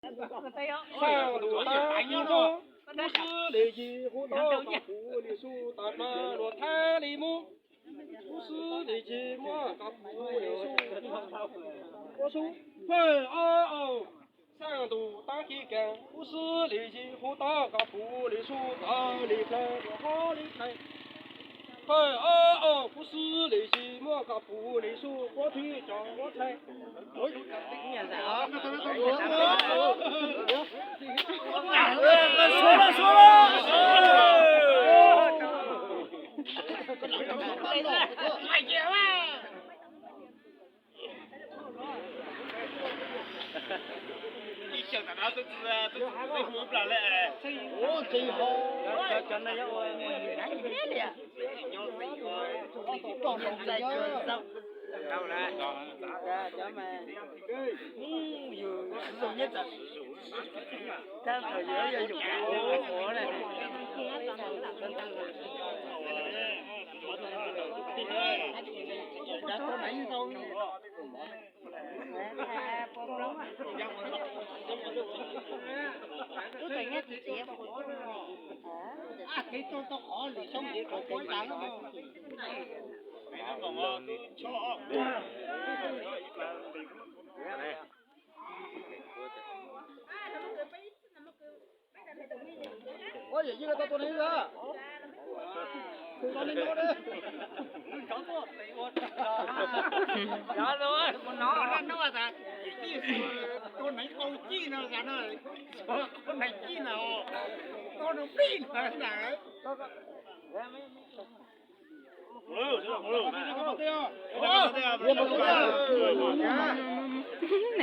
Xaj ntuj tab kub ntuj, kub xwb li yig hu tau koj puv li su, tag plaws luag Thaib li Hmoob. Kub xwb li yig muaj koj puv li su, kub xwb. Phawj ob o, xaj ntuj tab kib kees, kub xwb li yig hu tau koj puv li su, tawv li plawg luag hlob li thais. Phawj ob o, kub xwb li yig muaj koj puv li su, kuab thwb cov kuab thais.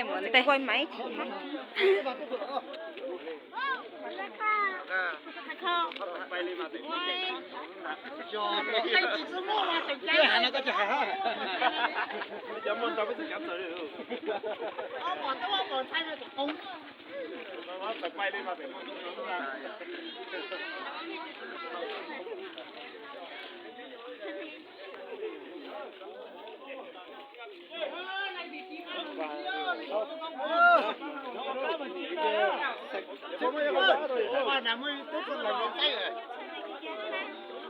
Nws muab tais huaj maiv.